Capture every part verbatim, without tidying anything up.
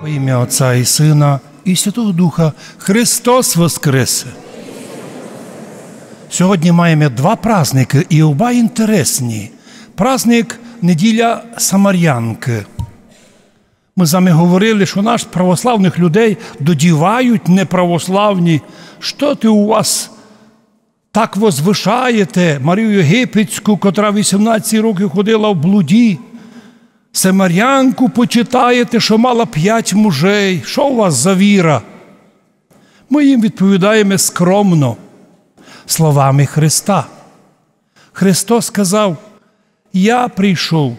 Во імя Отця і Сына і Святого Духа. Христос воскресе! Сьогодні маєме два праздникы, і оба інтересні. Праздник неділя Самарянкы. Мы з вами говорили, што наш православных людей додівають неправославні. Што ти у вас так возвышаєте Марію Єгипетську, котра вісімнадцять років ходила в блуді? Самарянку почитаєте, што мала пять мужей. Што у вас за віра? Мы їм відповідаєме скромно словами Христа. Христос сказав: «Я прийшов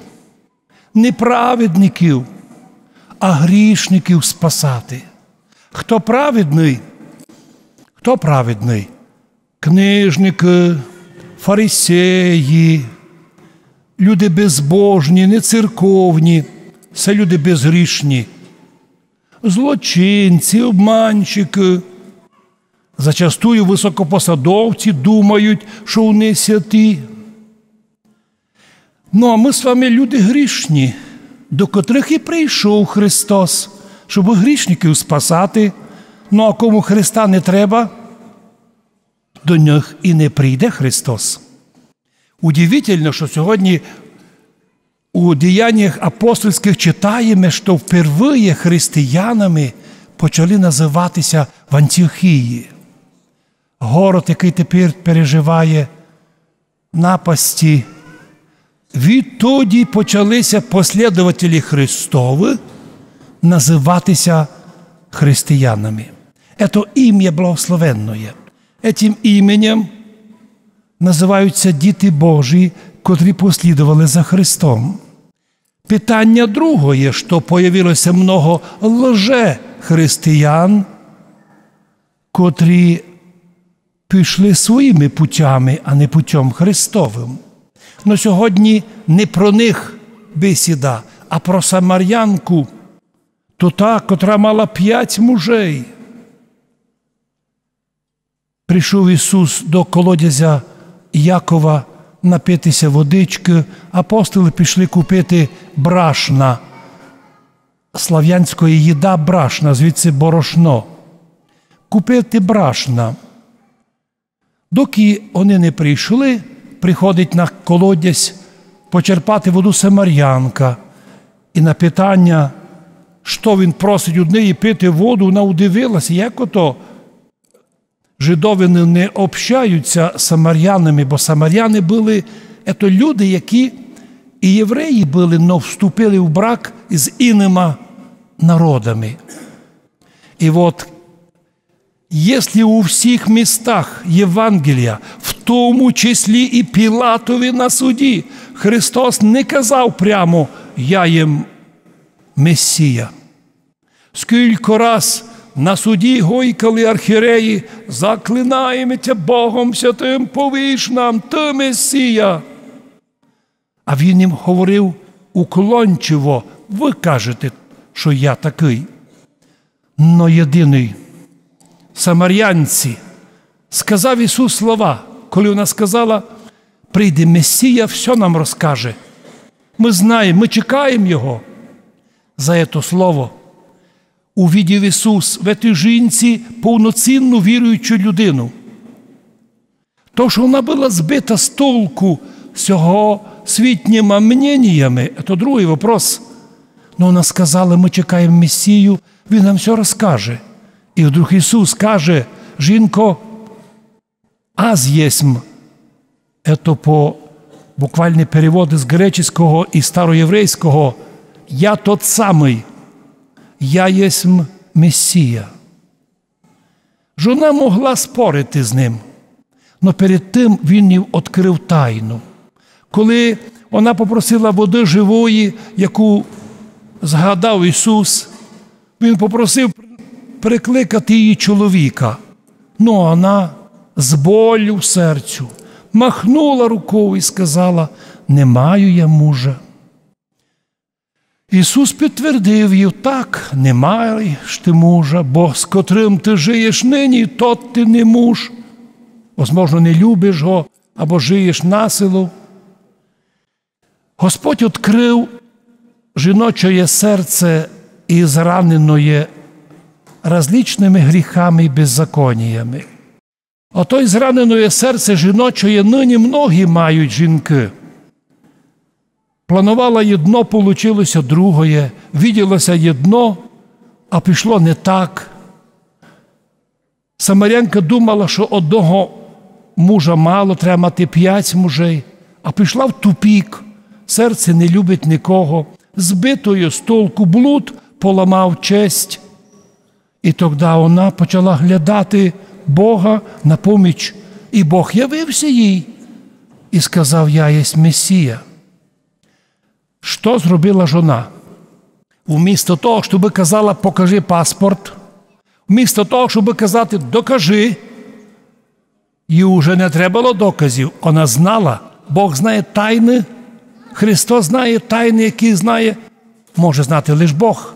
не праведників, а грішників спасати». Хто праведный? Хто праведный? Книжникы, фарисеї, люди безбожні, нецерковні, се люди безгрішні. Злочинці, обманщикы. Зачастую высокопосадовці думають, што они святі. Ну, а мы з вами люди грішні, до котрых і прийшов Христос, щоб грішників спасати. Ну, а кому Христа не треба, до них і не прийде Христос. Удивительно, што сьогодні у Діяннях апостольськых читаєме, што впервые християнами почали называти ся в Антіохії. Город, якый тепер переживає напасти. Відтоді почали ся послідователі Христовы называти ся християнами. Ето імя благословенноє. Етім іменем называють ся діти Божі, котрі послідовали за Христом. Питаня другоє, што появило ся много лжехристиян, котрі пішли своїми путями, а не путьом Христовым. Но сьогодні не про них бесіда, а про самарянку, то та, котра мала пять мужей. Прийшов Ісус до колодязя Якова напити ся водичкы, апостолы пішли купити брашна. Славянськоє їда брашна, звідси борошно. Купити брашна. Докі они не прийшли, приходить на колодязь почерпати воду самарянка. І на питаня, што він просить од неї пити воду, вона удивила ся, як ото жидовины не общають ся з самарянами, бо самаряни были, ето люди, які і євреї были, но вступили в брак з іныма народами. І от, єсли у всіх містах Євангелія, в тому числі і Пілатові на суді, Христос не казав прямо: «Я єм Месія». Скілько раз на суді гойкали архієреї: «Заклинаєме тя Богом святым, повіш нам, ты Месія». А він їм говорив уклончиво: «Вы кажете, што я такый». Но єдиный самарянці сказав Ісус слова, коли вона сказала: «Прийде Месія, всьо нам розкаже. Мы знаєме, мы чекаєме його». За ето слово увидів Ісус в етій жінці повноцінну віруючу людину. То, што вона была збита з толку сього світніма мненіями, то другый вопрос. Но вона сказала: «Мы чекаєме Месію, він нам всьо розкаже». І вдруг Ісус каже: «Жінко, аз єсм». Ето по буквалный перевод з греческого і староєврейского: «Я тот самый, я єсм Месія». Жона могла спорити з ним, но перед тым він їй открыв тайну. Коли вона попросила воды живої, яку згадав Ісус, він попросив при-, прикликати її чоловіка. Но вона з болю в серцю махнула рукою і сказала: «Не маю я мужа». Ісус підтвердив їй: «Так, не маєш ти мужа, бо з котрым ты жиєш нині, тот ти не муж». Возможно, не любиш го або жиєш насилу. Господь открыв жіночоє серце і зраненоє различными гріхами і беззаконіями. Ото й зраненоє серце жіночоє нині многі мають жінкы. Планувала єдно, получило ся другоє, виділо ся єдно, а пішло не так. Самарянка думала, што одного мужа мало, треба мати пять мужей, а пішла в тупік. Серце не любить никого, збитоє з толку, блуд поламав честь. І тогда она почала глядати Бога на поміч. І Бог явив ся їй і сказав: «Я єсть Месія». Што зробила жона? Вмісто того, щоб казала: «Покажи паспорт», вмісто того, щоб казати: «Докажи», їй уже не треба было доказів. Она знала. Бог знає тайны. Христос знає тайны, які знає, може знати лиш Бог.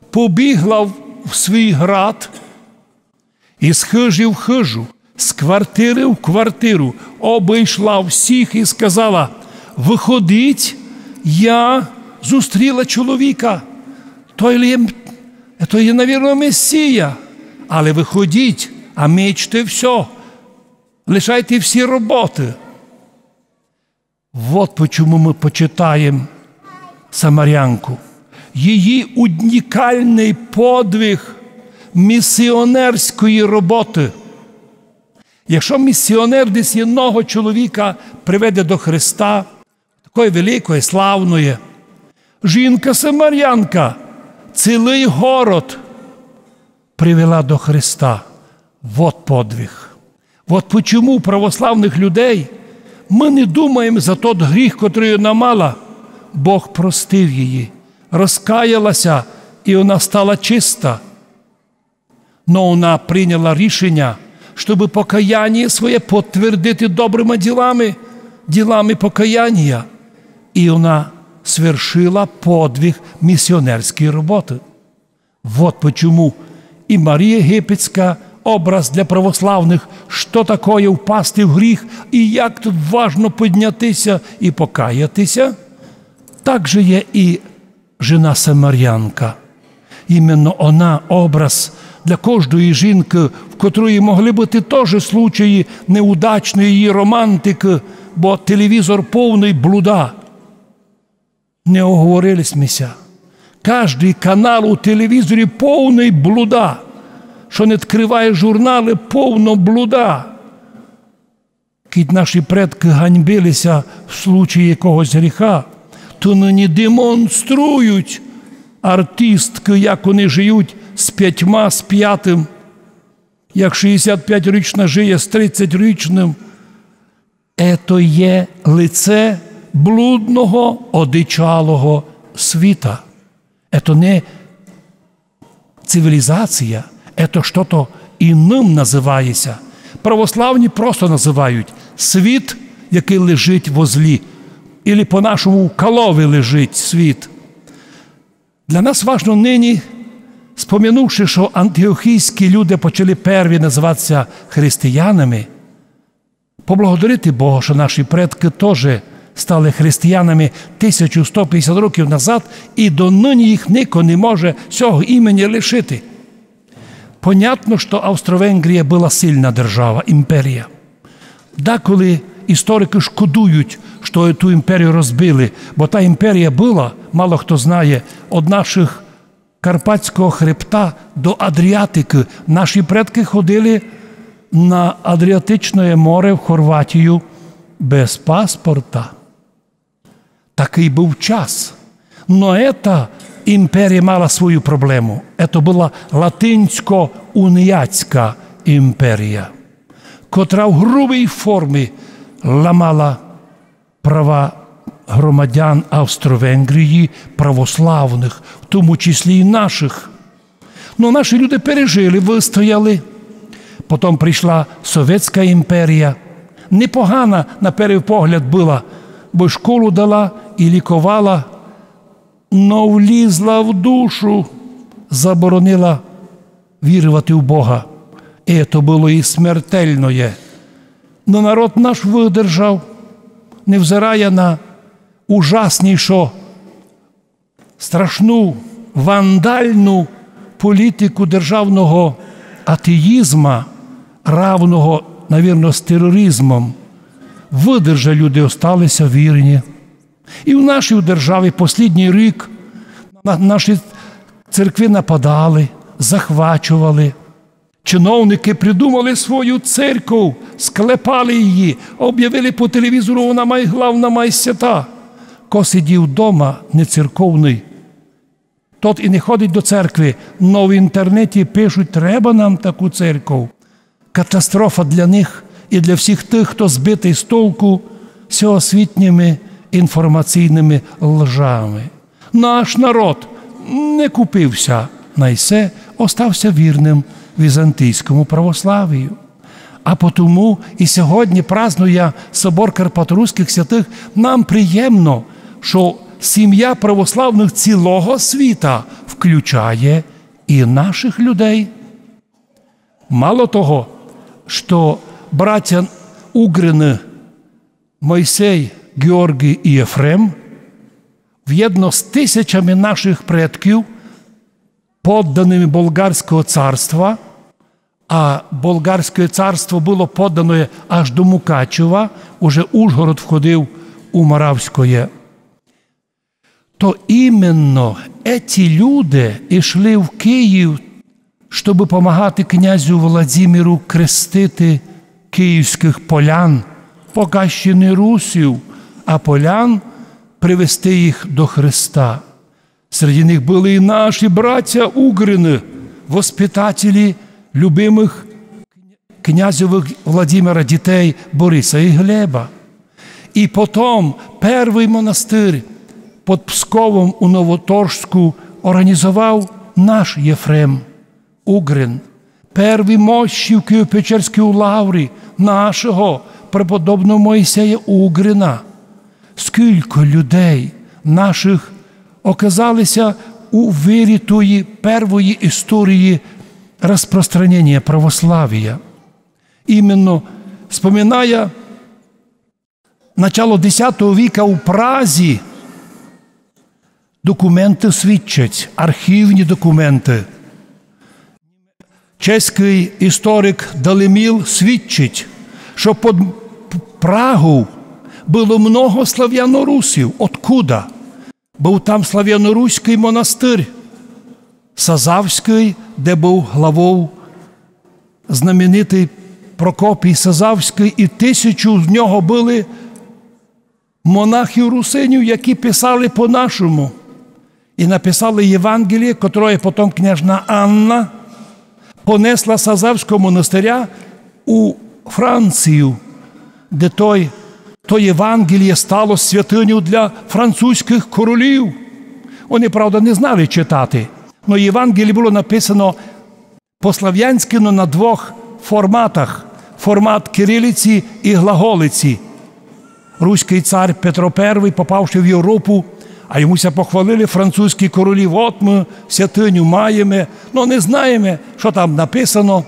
Побігла в, в свій град, із хыжі в хыжу, з квартиры в квартиру, обышла всіх і сказала: «Выходіть, я зустріла чоловіка. То є, то є, навірно, Месія. Але выходіть, а мечте всьо. Лишайте всі роботы». Вот почему мы почитаєм самарянку. Її унікалный подвиг місіонерської роботы. Якщо місіонер десь єдного чоловіка приведе до Христа, такоє великоє, славноє, жінка-самарянка цілый город привела до Христа. Вот подвиг. Вот почему у православных людей мы не думаєм за тот гріх, котрый она мала. Бог простив її, розкаяла ся, і она стала чиста. Но она прийняла рішеня, щоб покаяння своє потвердити добрыма ділами, ділами покаяння. І она свершила подвиг місіонерської роботы. Вот почему і Марія Єгипетська образ для православных, што такоє впасти в гріх і як тут важно підняти ся і покаяти ся, так же є і жена-самарянка. Іменно она образ для кожної жінкы, в котрої могли быти тоже случаї неудачної її романтикы, бо телевізор повный блуда. Не оговорили сьме ся. Каждый канал у телевізорі повный блуда. Што не відкрываєш журналы, повно блуда. Кідь наші предкы ганьбили ся в случаї якогось гріха, то нині демонструють артисткы, як они жиють з пятьма, з пятым. Як шістдесят пятьрічна жиє з тридцятьрічным. Ето є лице блудного, одичалого світа. Ето не цивілізація, ето што-то іным называє ся. Православні просто называють світ, якый лежить во злі. Или по-нашому в калови лежить світ. Для нас важно нині, спомянувши, што антіохійські люди почали перві называти ся християнами, поблагодарити Бога, што наші предкы тоже стали християнами тисячу сто пятдесят років назад, і доныні їх нико не може сього імені лишити. Понятно, што Австро-Венгрія была сильна держава, імперія. Даколи історикы шкодують, што ту імперію розбили, бо та імперія была, мало хто знає, од нашых Карпатського хребта до Адріатикы. Наші предкы ходили на Адріатичне море в Хорватію без паспорта. Такый быв час. Но ета імперія мала свою проблему. Ето была латинсько-уніатська імперія, котра в грубій формі ламала права громадян Австро-Венгрії, православных, в тому числі і нашых. Но наші люди пережили, выстояли. Потом пришла Совєтська імперія. Непогана на первый погляд была, бо школу дала і ліковала, но влізла в душу, заборонила вірувати в Бога. І то было і смертельноє. Но народ наш выдержав, невзирая на ужаснішу, страшну вандальну політику державного атеїзма, равного, навірно, з тероризмом, выдержали люди, остали ся вірні. І в нашій державі послідній рік на наші церкви нападали, захвачували. Чиновники придумали свою церкву, склепали її, обявили по телевізору, вона май главна, май свята. Ко сидів дома нецерковный, тот і не ходить до церкви, но в інтернеті пишуть: «Треба нам таку церкву». Катастрофа для них і для всіх тых, хто збитый з толку всеосвітніми інформаційными лжами. Наш народ не купив ся на исе, остав ся вірным візантійському православію. А потому і сьогодні, празднуя собор карпаторуськых святых, нам приємно, што сім'я православных цілого світа включає і нашых людей. Мало того, што братя Угрины Мойсей, Георгій і Єфрем вєдно з тисячами нашых предків, поддаными Болгарського царства, а Болгарське царство было поддане аж до Мукачева, уже Ужгород входив у Моравськоє. То именно еті люди йшли в Київ, щобы помагати князю Владимиру крестити київськых полян, пока ще не русів, а полян, привести їх до Христа. Серед них были і наші братя Угрины, воспитателі любимых князя Владимира дітей Бориса і Глеба. І потом первый монастырь под Псковом у Новоторжську організовав наш Єфрем Угрин. Первый мощі в Києво-Печерській лаврі нашого преподобного Моїсея Угрина. Скілько людей нашых оказали ся у вирі тої первої історії розпространення православія. Именно споминая начало десятого віка у Празі, документы свідчать, архівні документы. Чеськый історик Далеміл свідчить, што под Прагов было много славянорусів. Откуда? Быв там славяноруськый монастырь Сазавськый, де быв главов знаменитый Прокопій Сазавськый, і тисячу з нього были монахів-русинів, які писали по-нашому. І написали Євангеліє, котроє потом княжна Анна понесла з Сазавського монастыря у Францію, де той, то Євангеліє стало святыню для французькых королів. Они, правда, не знали читати, но Євангеліє было написано по-славянськы, но на двох форматах. Формат кирилиці і глаголиці. Руськый цар Петро Первый, попавши в Європу, а йому ся похвалили французькі королі: «От мы святыню маєме, но не знаєме, што там написано».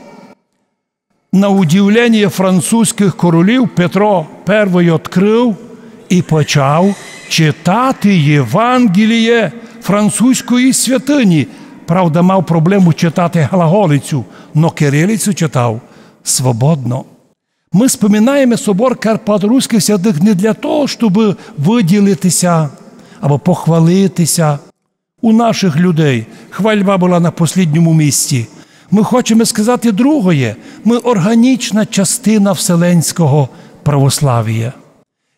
На удивление французькых королів Петро Первый открыв і почав читати Євангеліє французької святыні. Правда, мав проблему читати глаголицю, но кирилицю читав свободно. Мы споминаєме собор карпаторуськых святых не для того, щобы выділити ся або похвалити ся. У нашых людей хвальба была на послідньому місці. Мы хочеме сказати другоє. Мы органічна частина вселенського православія.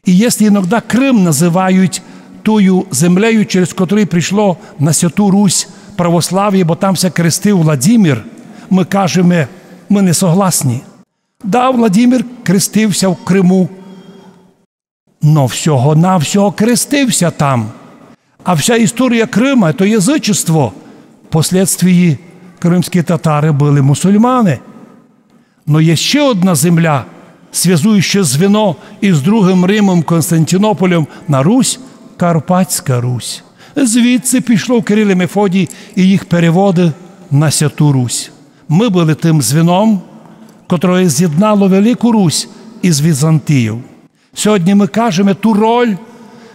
І если иногда Крым называють тою землею, через котру пришло на Святу Русь православіє, бо там ся крестив Владимир, мы кажеме, мы не согласні. Да, Владимир крестив ся в Криму, но всього-навсього крестив ся там. А вся історія Крима — то язычество. Впоследствії кримські татары были мусульманы. Но є ще одна земля, связуюче звено из другым Римом, Константинопольом на Русь — Карпатська Русь. Звідси пішло Кирил і Мефодій і їх переводы на Святу Русь. Мы были тым звеном, котроє зєднало Велику Русь из Візантією. Сьогодні мы кажеме, ту роль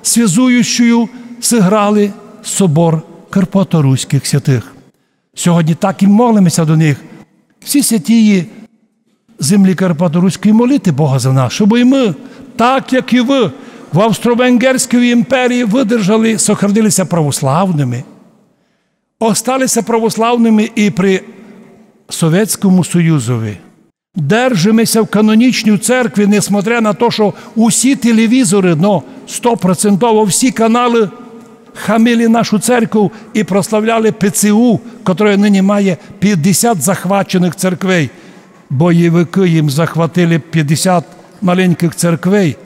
связуючу сыграли собор карпаторуськых святых. Сьогодні так і молимося до них. Всі святії землі Карпаторуської, молити Бога за нас, щоб і ми, так як і ви, в Австро-Венгерській імперії выдержали, сохранилися православными, осталися православными і при Совєтському Союзові. Держимося в канонічній церкві, несмотря на то, що усі телевізори, но стопроцентово всі каналы хамили нашу церкву і прославляли П Ц У, котра нині має пятдесят захваченых церквей. Бойовикы їм захватили пятдесят маленькых церквей.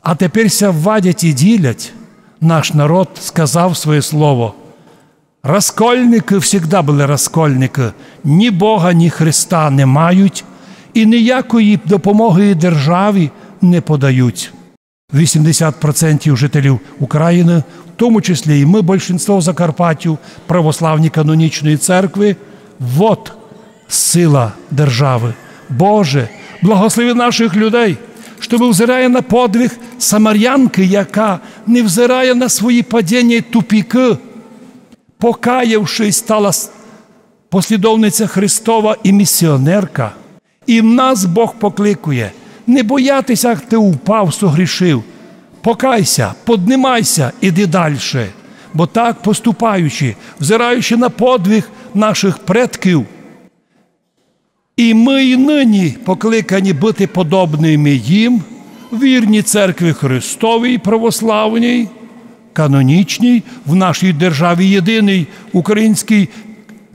А тепер ся вадять і ділять. Наш народ сказав своє слово. Розкольникы всегда были розкольникы. Ні Бога, ні Христа не мають і ніякої допомоги державі не подають. Вісімдесят процентів жителів України, в тому числі і ми, большинство в Закарпаттю, православні канонічної церкви, вот сила державы. Боже, благослови наших людей, што взирає на подвиг самарянкы, яка, невзирає на свої падіння і тупікы, покаявшись, стала с-, послідовниця Христова і місіонерка. І нас Бог покликує не боятися, як ти упав, согрішив. Покайся, поднимайся, іди дальше. Бо так поступаючи, взираючи на подвиг наших предків, і мы і нині покликані быти подобными їм, вірні церкві Христовій православній, канонічній, в нашій державі єдиній, Українській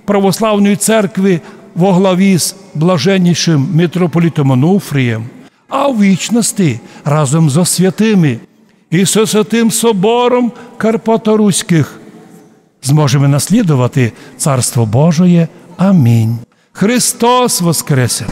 православній церкві во главі з блаженнішим митрополитом Онуфрієм, а в вічности разом зо святыми і со Святым Собором карпаторуськых зможеме наслідовати Царство Божоє. Амінь. Христос воскресе!